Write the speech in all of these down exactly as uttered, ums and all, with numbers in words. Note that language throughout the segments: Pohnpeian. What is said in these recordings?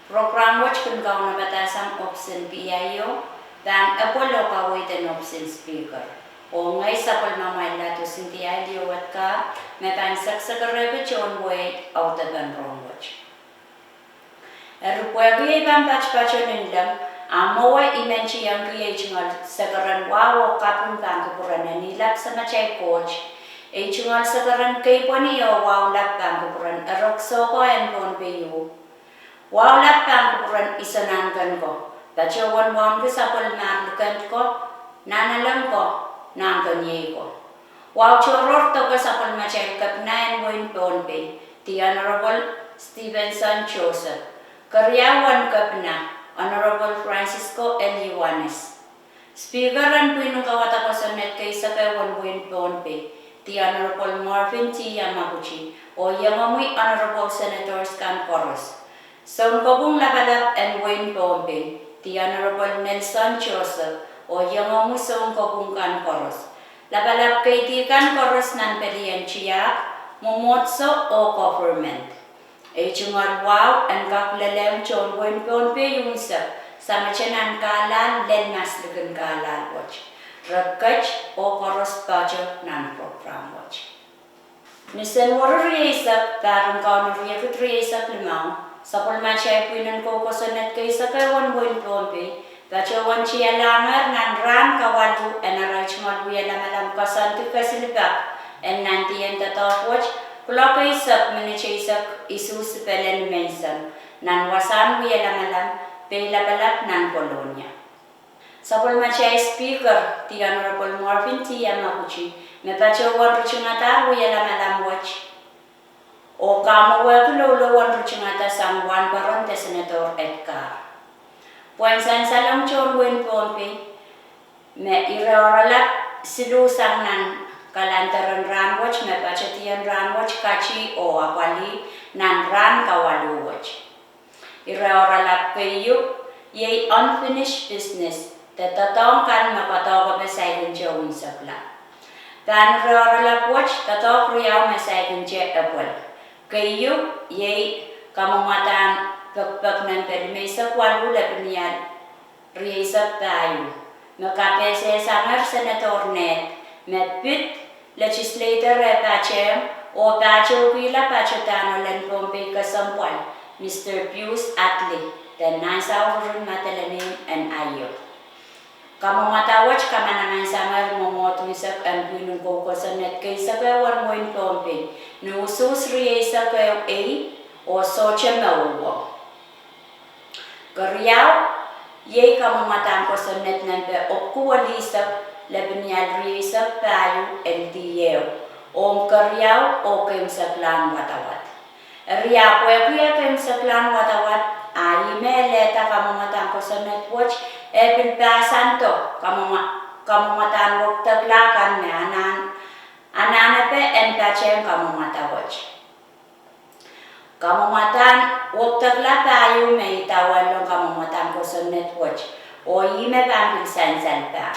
Program wet kin kaunopada sang ohpis en PIO, pahn epwel oh kaweid en ohpis en Speaker. Oh ngehi sapwellimamwail Ladus Ndiaye Liowet Kar, me pahn seksekerehki tohn wehi audepen rohng wet. Eri pwehki ei pahn patopato nin leng, a mwowe I men tiengki ei tungoal sekeren wahu oh kaping pahn kupwuren Enihlap Samatail Koht, ei tungoal sekeren keipweni oh wahu lap pahn kupwuren Erek Soko en Pohnpei U, wahu lap pahn kupwuren Isonahnken ko, patohwan wauneki sapwellimahr likend ko, nahnalek ko, nahnkeniei ko. Wahu tohrohr doke sapwellimatail Kepina en wehin Pohnpei, The Honorable Stevenson Joseph. Keriau wen Kepina, Honorable Francisco L. Ioanis. Speaker en pwihn en kauwada kosonned keisekau en wehin Pohnpei, The Honorable Morfin T. Yamaguchi, oh iengomwi Honorable Senators kan koaros. Sounkopwung Lapalap en wehin Pohnpei, The Honorable Nelson Joseph, oh iengomwi sounkopwung kan koaros. Lapalap keidi kan koaros nan pelien tiahk, mwomwohdiso oh government. Ei tungoal wahu en kak lelehng tohn wehin Pohnpei unsek, samete nan kahlahl lel maslikin kahlahl wet. Re ket oh koaros patoh nan program wet. Ni Senweri rieisek, pahr en Kauno riekid rieisek limau, sapwellimatail pwihn en kou kosonned keisekau en wehin Pohnpei patohwan tialahngehr nan rahn kawalu en arail tungoal wie lamalam koasoandi kesilipek en nantihong doadoahk wet, kuloak eisek minit eisek isuh sipele nimenseng, nan wasahn wie lamalam, Peilapalap nan Kolonia. Sapwellimatail Speaker, The Honorable Morfin T. Yamaguchi, me patohwan ritingadahr wie lamalam wet, oh kamwowehki loulou en ritingada sang wahnpoaron de Senator Edgar. Pwehn sansalong tohn wehin Pohnpei, me ire oaralap siluh sang nan kalander en rahn wet me patohdien rahn wet kati oh apwalih nan rahn kawalu wet. Ire oaralap keieu iei unfinished business, de doadoahk kan me koadoahkepe saikinte unsekla. Pahn ire oaralap wet doadoahk riau me saikinte epwel. Keieu iei kamwomwadahn pekipek nempe limeisek waluh lepin ial rieisek pahieu, me kapehsehsangehr Senator Ned, me pid legislator eh patehng oh patohkihla patohdahn ohl en Pohnpei kesempwal, Mister Pius Atlee, de nan saurur en Madolenihmw en Aio. Kamwomwada wet kamanamansangehr mwomwohd unsek en pwihn en kou kosonned keisekau en wehin Pohnpei, ni usuhs rieisek ehu ei oh sohte me uhwong. Keriau, iei kamwomwadahn kosonned nempe epwiki welisek lepin ial rieisek pahieu, L D A, ong keriau oh keimwseklahn wadawad. Eri ah pwehki eh keimwseklahn wadawad, a ih me lelehda kamwomwadahn kosonned wet, e pil pahsando kamwomwa-, kamwomwadahn wekidekla kan me anahn, anahnepe en patehng kamwomwada wet. Kamwomwadahn wekidekla pahieu me idawehn kamwomwadahn kosonned wet, oh ih me pahn pil sansal pah.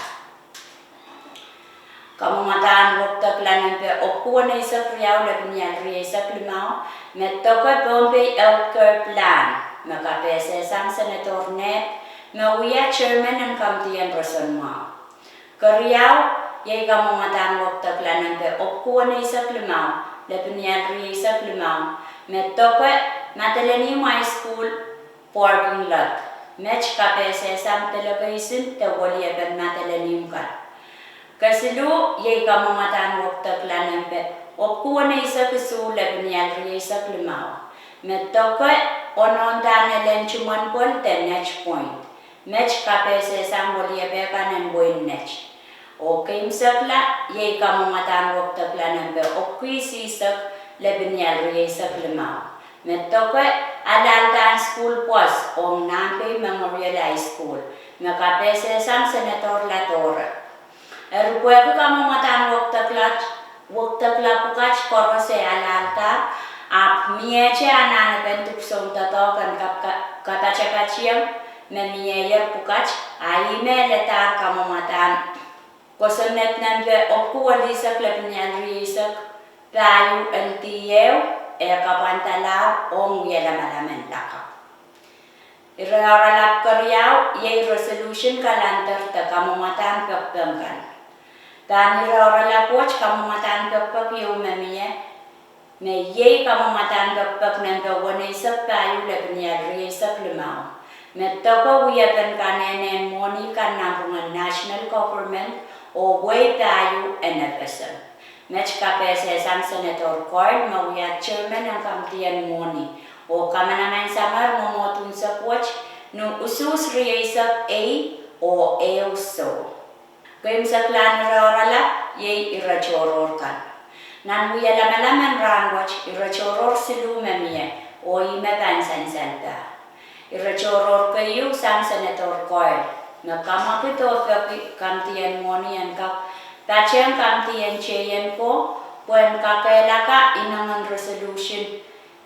Kamwomwadahn wekidekla nempe epwiki weneisek riau lepin ial rieisek limau, me doke Pohnpei Health Care Plan, me kapehsehsang Senator Ned, me wia chairman en kamidi en roson mwahu. Keriau, iei kamwomwadahn wekidekla nempe epwiki weneisek limau lepin ial rieisek limau, me doke Madolenihmw High School parking lot, met kapehsehsang delegation de weliepen Madolenihmw kan. Kesiluh, iei kamwomwadahn wekidekla nempe epwiki weneisek isuh lepin ial rieisek limau, me doke onohndahn elen Tumwenpol de Net Point, met kapehsehsang weliepe kan en wehin Net. Oh keimwsekla, iei kamwomwadahn wekidekla nempe epwiki isihsek lepin ial rieisek limau, me doke alaladahn sukuhl pwoas ong Nahnpei Memorial High School, me kapehsehsang Senator Ladore. Eri pwehki kamwomwadahn wekidekla, wekidekla pwukat koaros e aladahr, ahpw miehte anahnepen dipwisoun doadoahk en kap-, ka-, kapatapatieng me mieier pwukat, a ih me leledahr kamwomwadahn kosonned nempe epwiki welisek lepin ial rieisek pahieu, L D A, e kapwandalahr ong wie lamalam en lakapw. Ire oaralap keriau iei resolution kalender de kamwomwadahn pekpek kan. Pahn ire oaralap wet kamwomwadahn pekpek ieu me mie, me iei kamwomwadahn pekpek nempe weneisek pahieu lepin ial rieisek limau, me deke wiepen kanehnen mwohni kan nanpwungen national government oh wehi pahieu en FSM. Met kapehse sang Senator Coyle me wia chairman en kamidien mwohni, oh kamanaman sangehr mwomwohd unsek wet ni usuhs rieisek ehu oh ehu soh. Keimwseklahn ire oaralap iei ire tohrohr kan. Nan wielamalam en rahn wet ire tohrohr siluh me mie, oh ihme pahn sansal pah. Ire tohrohr keieu sang Senator Coyle, me kamwakid oh peki kamidien mwohni en kak patehng kamidien teien ko pwehn kakehlaka inengen resolution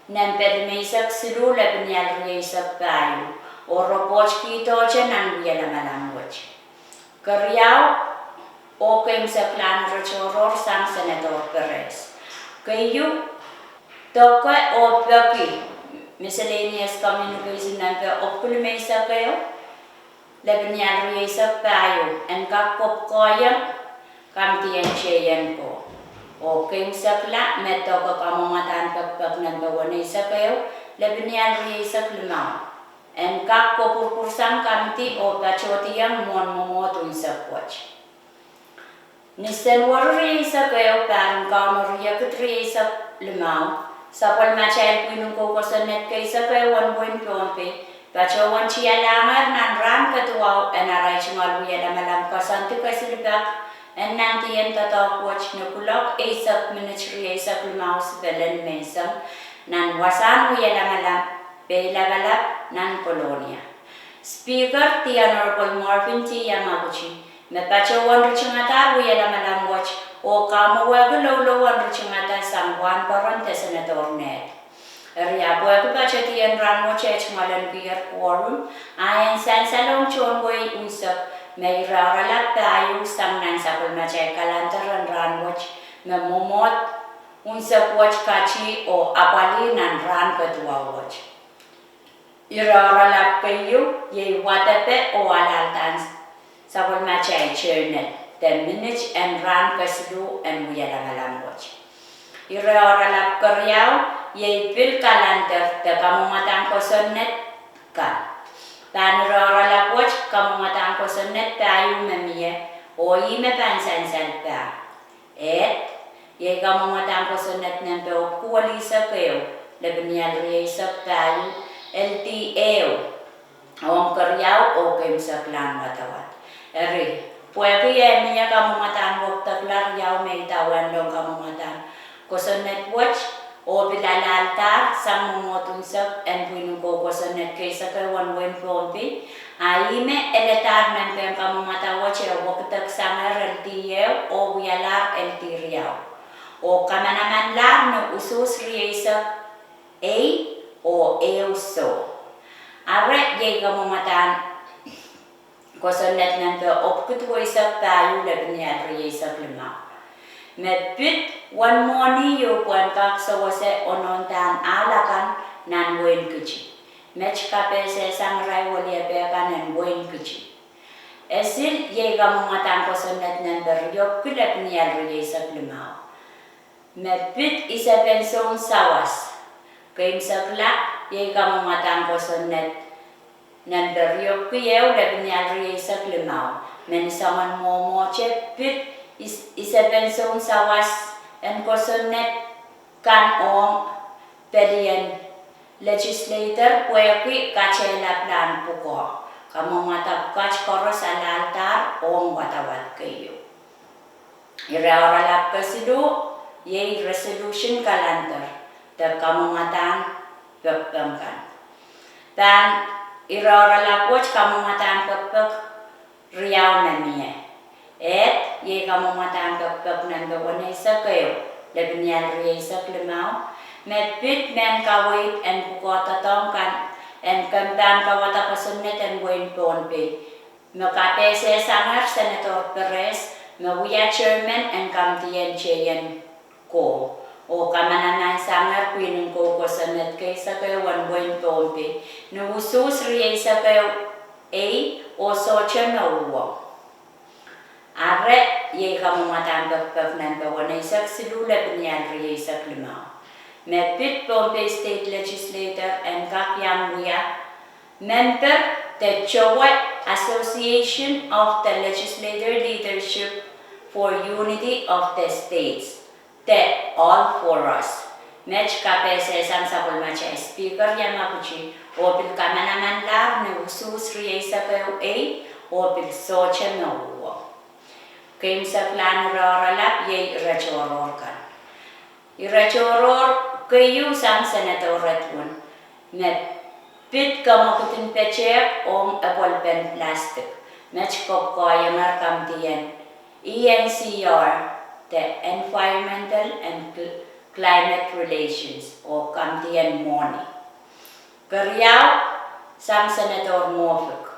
nempe limeisek siluh lepin ial rieisek pahieu, oh repwoht kihdohte nan wielamalam wet. Keriau, oh keimwseklahn ire tohrohr sang Senator Perez. Keieu, deke oh peki miscellaneous communication nempe epwiki limeisek ehu lepin ial rieisek pahieu en kak kopwukoahiong kamidien teien ko. Oh keimwsekla me deke kamwomwadahn pekpek nempe weneisek ehu lepin ial rieisek limau en kak kopwurpwursang kamidi oh patohdiong mwohn mwomwohd unsek wet. Ni Senweri rieisek ehu, pahr en Kauno riekid rieisek limau, sapwellimatail pwihn en kou kosonned keisek ehu en wehin Pohnpei patohwan tialahngehr nan rahn kediwau en arail tungoal wielamalam koasoandi kesilipek en nandien doadoahk wet ni kuloak eisek minit rieisek limau sipelen menseng, nan wasahn wielamalam Peilapalap nan Kolonia. Speaker, The Honorable Marvin T. Yamaguchi, me patohwan ritingadahr wielamalam wet oh kamwowehki loulou en ritingada sang wahnpoaron de Senator Ned. Eri ahpw pwehki patedien rahn wet eh tungoal en kiher quorum, a en sansalohng tohn wehi unsek me ire oaralap pahieu sang nan sapwellimatail kalender en rahn wet, me mwomwohd unsek wet kati oh apwalih nan rahn kediwau wet. Ire oaralap keieu iei wadepe oh alahldahr sapwellimatail journal de minit en rahn kesiluh en wielamalam wet. Ire oaralap keriau iei pil kalender de kamwomwadahn kosonned kan. Pahn ire oaralap wet kamwomwadahn kosonned pahieu me mie, oh ihme pahn sansal pah. Ehd, iei kamwomwadahn kosonned nempe epwiki weneisek ehu lepin ial rieisek pahieu, L D ehu, ong keriau oh keimwseklahn wadawad. Eri, pwehki eh mie kamwomwadahn wekidekla riau me idawehn lohn kamwomwadahn kosonned wet, oh pil alahldahr sang mwomwohd unsek en pwihn en kou kosonned keisek ehu en wehin Pohnpei, a ihme eledahr nempehn kamwomwada wet eh wekidek sangehr L D ehu oh wialahr L D riau, oh kamanamanlahr ni usuhs rieisek ehu oh ehu soh. Ire iei kamwomwadahn kosonned nempe epwiki duweisek pahieu lepin ial rieisek limau, me pid wen mwohni ieu pwehn kak sewese onohndahn ahl akan nan wehin Kiti. Met kapehse sang irail weliepe kan en wehin Kiti. Esil iei kamwomwadahn kosonned nempe riepwiki lepin ial rieisek limau, me pid isepen soun sawas. Keimwsekla, iei kamwomwadahn kosonned nempe riepwiki ehu lepin ial rieisek limau, me ni soangen mwomwohte pid is-, isepen soun sawas en kosonned kan ong pelien legislator pwehki katehlapalahn pwukoa. Kamwomwada pwukat koaros alahldahr ong wadawad keieu. Ire oaralap kesiluh iei resolution kalender de kamwomwadahn pekpek kan. Pahn ire oaralap wet kamwomwadahn pekpek riau me mie. Ehd, iei kamwomwadahn pekpek nempe weneisek ehu lepin ial rieisek limau, me pid mehn kaweid en pwukoa doadoahk kan en kempahn kawada kosonned en wehin Pohnpei, me kapehse sangehr Senator Perez, me wia chairman en kamidien teien ko, oh kamanamansangehr pwihn en kou kosonned keisek ehu en wehin Pohnpei ni usuhs rieisek ehu ei oh sohte me uhwong. Are iei kamwomwadahn pekipek nempe weneisek siluh lepin ial rieisek limau, me pid Pohnpei State Legislature en kak iang wia memper de towe Association of the Legislature Leadership for Unity of the States, de All for Us, met kapehsehsang sapwellimatail Speaker Yamaguchi, oh pil kamanamanlahr ni usuhs rieisek ehu ei, oh pil sohte me uhwong. Keimwseklahn ire oaralap iei ire tohrohr kan. Ire tohrohr keieu sang Senator Edwin, me pid kamwekid en petehk ong epwelpen plastik, met kop koahiengehr kamidien E N C R, de Environmental and Cl-, Climate Relations, oh kamidien mwohni. Keriau sang Senator Moffitt,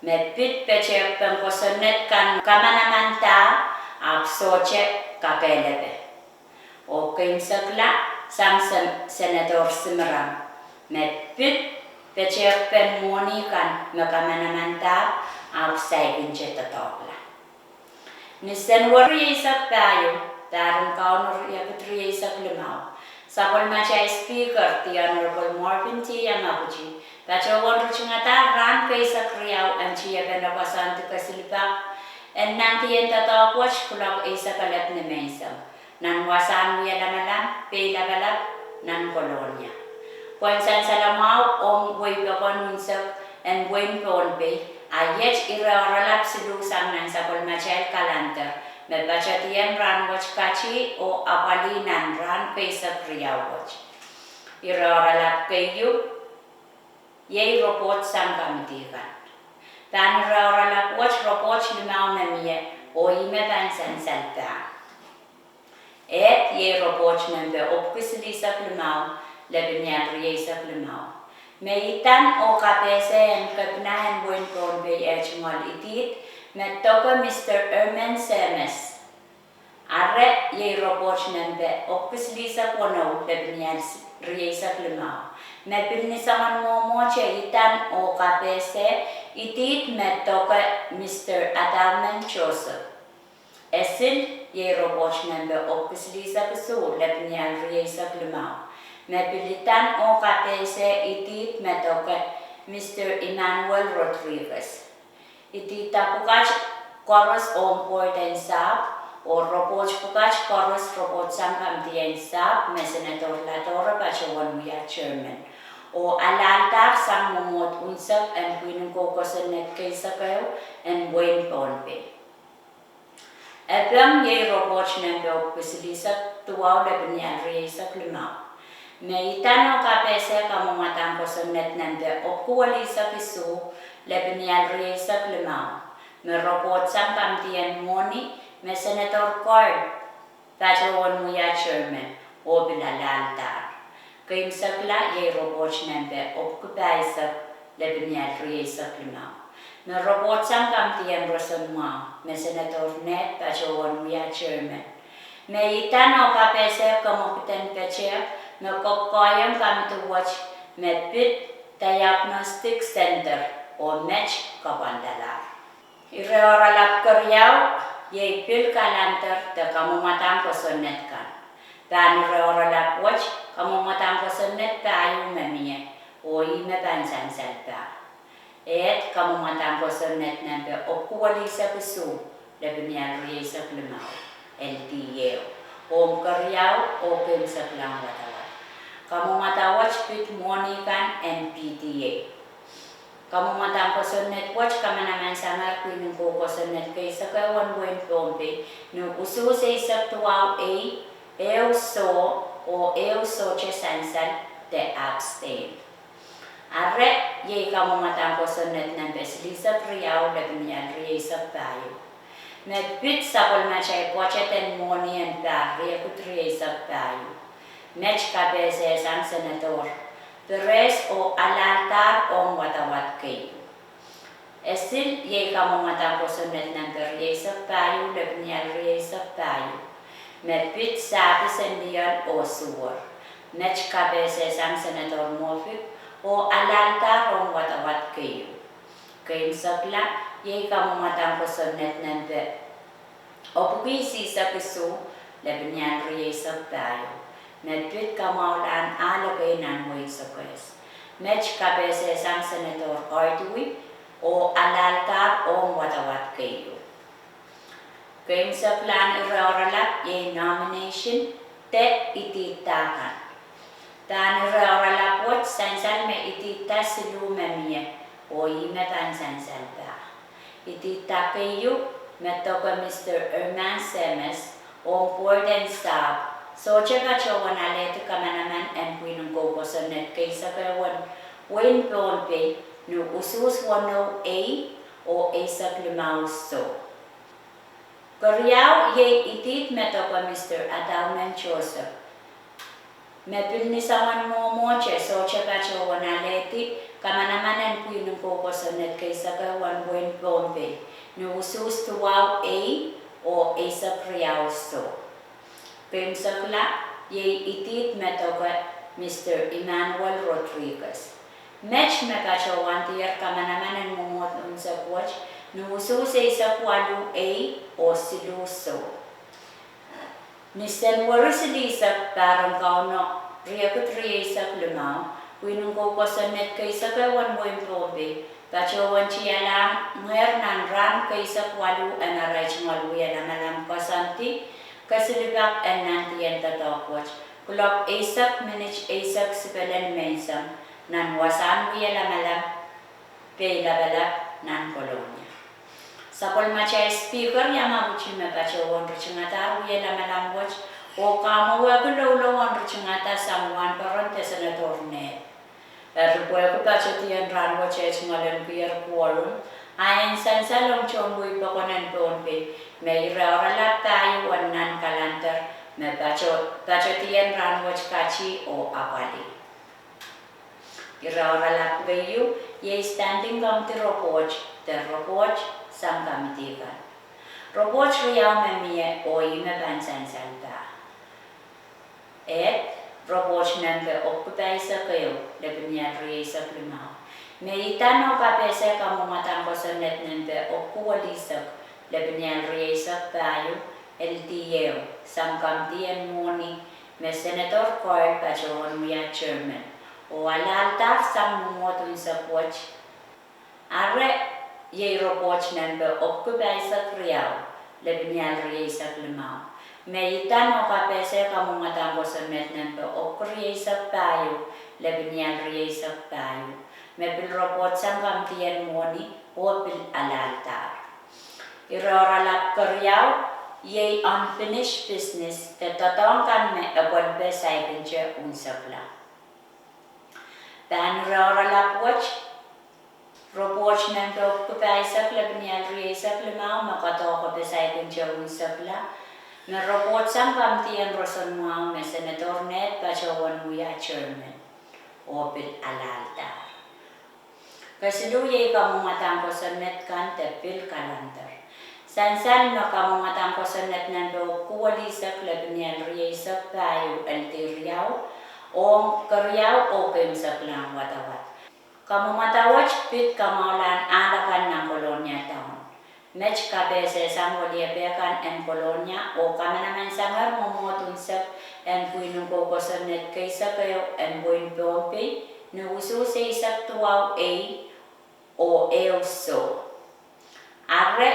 me pid petehkpen kosonned kan kamanamandahr ahpw sohte kakehlepe. Oh keimwsekla sang Sen-, Senator Simram, me pid petehkpen mwohni kan me kamanamandahr ahpw saikinte doadoahkla. Ni Senweri rieisek pahieu, pahr en Kauno riekid rieisek limau, sapwellimatail Speaker, the Honorable Marvin T. Yamaguchi, patohwan ritingadahr rahn keisek riau en tiepene koasoandi kesil pak en nandien doadoahk wet kuloak eisek elep ni menseng, nan wasahn Wielamalam, Peilapalap, nan Kolonia. Pwehn sansal mwahu ong wehi pokon unsek en wehin Pohnpei, a iet ire oaralap siluh sang nan sapwellimatail calendar, me patedien rahn wet kati oh apwalih nan rahn keisek riau wet. Ire oaralap keieu iei report sang kamidi kan. Pahn ire oaralap wet report limau me mie, oh ihme pahn sansal pahn. Ehd iei report nempe epwiki silihsek limau, lepin ial rieisek limau, me idan oh kapehse en kepina en wehin Pohnpei eh tungoal idihd me doke Mister Herman Semes. Are iei report nempe epwiki silihsek weneu, lepin ial rieisek limau, me pil ni soangen mwomwohte idan oh kapehse idihd me doke Mister Adelman Joseph. Esil iei report nempe epwiki silihsek isuh, lepin ial rieisek limau, me pil idan oh kapehse idihd me doke Mister Emmanuel Rodriguez. Idihda pwukat koaros ong board en sahpw, oh report pwukat koaros report sang kamidi en sahpw me Senator Ladoro patohwan wia chairman, oh alahldahr sang mwomwohd unsek en pwihn en kou kosonned keisek ehu en wehin Pohnpei. Epeng iei report nempe epwiki silihsek duwau, lepin ial rieisek limau, me idan oh kapehse kamwomwadahn kosonned nempe epwiki welihsek isuh, lepin ial rieisek limau, me report sang kamidi en mwohni me Senator Carl patohwan wia chairman oh pil alahldahr. Keimwsekla iei report nempe epwiki pahisek, lepin ial rieisek limau, me report sang kamidi en roson mwahu me Senator Ned patohwan wia chairman, me idan oh kapehse kamwekid en petehk me kop koahieng kamidi wet me pid Diagnostic Center, oh met kapwandalahr. Ire oaralap keriau iei pil calendar de kamwomwadahn kosonned kan. Pahn ire oaralap wet kamwomwadahn kosonned pahieu me mie, oh ihme pahn sansal pahn. Ehd kamwomwadahn kosonned nempe epwiki welihsek isuh, lepin ial rieisek limau, L D A, ong keriau oh keimwseklahn wadawad. Kamwomwada wet pid mwohni kan en P D A. Kamwomwadahn kosonned wet kamanamansangehr pwihn en kou kosonned keisek ehu en wehin Pohnpei ni usuhs eisek duwau, ei, ehu soh, oh ehu sohte sansal de abstain. Are iei kamwomwadahn kosonned nempe silihsek riau, lepin ial rieisek pahieu, me pid sapwellimatail pwoatet en mwohni en pahr riekid rieisek pahieu, met kapehse sang Senator Perez oh alahldahr ong wadawad keieu. Esil iei kamwomwadahn kosonned nempe rieisek pahieu, lepin ial rieisek pahieu, me pid sahpis en lioal oh suwed. Met kapehse sang Senator Moffitt oh alahldahr ong wadawad keieu. Keimwseklahn iei kamwomwadang kosonned nempe epwiki isihsek isuh, lepin ial rieisek pahieu, me pid kamwahulahn ahl ekei nan wehi Sokehs. Met kapehse sang Senator Cardewey oh alahldahr ong wadawad keieu. Keimwseklahn ire oaralap iei nomination de idihda kan. Pahn ire oaralap wet sansal me idihda siluh me mie, oh ihme pahn sansal pah. Idihda keieu me doke Mister Erman Semes ong board en sahpw, sohte patohwan alehdi kamanaman en pwihn en kou kosonned keisekehwen wehin Pohnpei ni usuhs weneu ei oh eisek limau soh. Keriau iei idihd me doke Mister Adaumen Joseph, me pil ni soangen mwomwohte sohte patohwan alehdi kamanaman en pwihn en kou kosonned keisekehwen wehin Pohnpei ni usuhs duwau ei oh eisek riau soh. Keimwsekla iei idihd me doke Mister Emmanuel Rodriguez. Met me patohwandier kamanaman en mwomwohd unsek wet ni usuhs eisek waluh ei oh siluh soh. Ni Senweri silihsek, pahr en Kauno riekid rieisek limau, pwihn en kou kosonned keisekehwen wehin Pohnpei patohwan tialahng ngehr nan rahn keisek waluh en arail tungoal wie lamalam koasoandi kesilipak en nandien doadoahk wet, kuloak eisek minit eisek sipelen menseng, nan wasahn wie lamalam Peilapalap nan Kolonia. Sapwellimatail Speaker Yamauchi me patohwan ritingadahr wie lamalam wet, oh kamwowehki loulou en ritingada sang wahnpoaron de Senator Ned. Eri pwehki patodien rahn wet eh tungoal en kier quorum, a en sansal ong tohn wehi pokon en Pohnpei, me ire oaralap pahieu en nan calendar, me pato, patodien rahn wet kati oh apwalih. Ire oaralap keieu iei Standing Committee Report de Report sang Committee kan. Report riau me mie oh ihme pahn sansal pah. Ed, Report nempe epwiki pahisek ehu, lepin ial rieisek limau, me idahn oh kapehse kamwomwadahn kosonned nempe epwiki welihsek, lepin ial rieisek pahieu, L D A, sang Committee en Mwohni, me Senator Coyle patohwan wia Chairman, oh alahldahr sang mwomwohd unsek wet. Are iei Report nempe epwiki pahisek riau, lepin ial rieisek limau, me idahn oh kapehse kamwomwadahn kosonned nempe epwiki rieisek pahieu, lepin ial rieisek pahieu, me pil Report sang Committee en Mwohni oh pil alahldahr. Ire oaralap keriau iei unfinished business de doadoahk kan me epwelpe saikinte unsekla. Pahn ire oaralap wet, Report nempe epwiki pahisek, lepin ial rieisek limau, me doadoahk epe saikinte unsekla, me Report sang Committee en Roson Mwahu, me Senator Ned patohwan wia Chairman, oh pil alahldahr. Kesiluh iei kamwomwadahn kosonned kan de pil calendar. Sansal me kamwomwadahn kosonned nempe epwiki welihsek, lepin ial rieisek pahieu, L D riau, ong keriau oh keimwseklahn wadawad. Kamwomwada wet pid kamwahulahn ahl akan nan Kolonia Town. Met kapehse sang weliepe kan en Kolonia oh kamanaman sangehr mwomwohd unsek en pwihn en kou kosonned keisekehw en wehin Pohnpei ni usuhs eisek duwau ei oh ehu soh. Are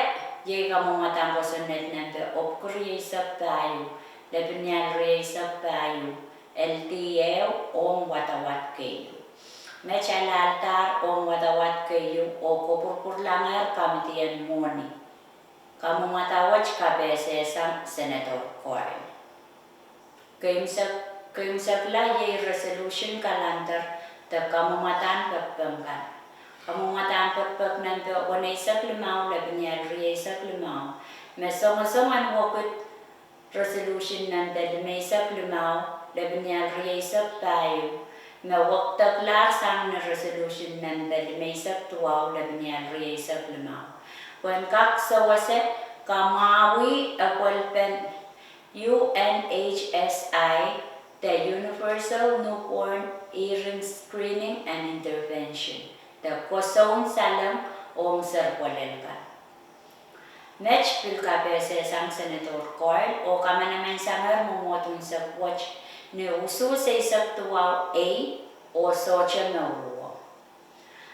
iei kamwomwadahn kosonned nempe epwiki rieisek pahieu, lepin ial rieisek pahieu, L D ehu ong wadawad keieu. Met alahldahr ong wadawad keieu oh kopwurupwurlangehr Committee en Mwohni. Kamwomwada wet kapehse sang Senator Coyle. Keimwsek, keimwsekla iei resolution calendar de kamwomwadahn pekpek kan. Kamwomwadahn pekpek nempe weneisek limau, lepin ial rieisek limau, me songosong en wekid resolution nempe limeisek limau, lepin ial rieisek pahieu, me wekdeklahr sang ni resolution nempe limeisek duwau, lepin ial rieisek limau, pwehn kak sewese kamwahwih epwelpen UNHSI, de Universal Newborn Hearing Screening and Intervention, de Kosoun Saleng ong Serpwelel kan. Met pil kapehse sang Senator Coyle oh kamanamansangehr mwomwohd unsek wet ni usuhs eisek duwau ei oh sohte me uhwo.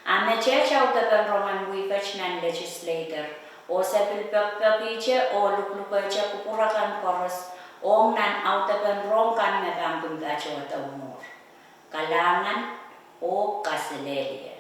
A meteht audepen rongen wihket nan legislature, oh se pil pekipekihte oh luklukehte kupwur akan koaros ong nan audepen rohng kan me pahn kin patohdo mwuhr. Kalahngan oh kaselehlie.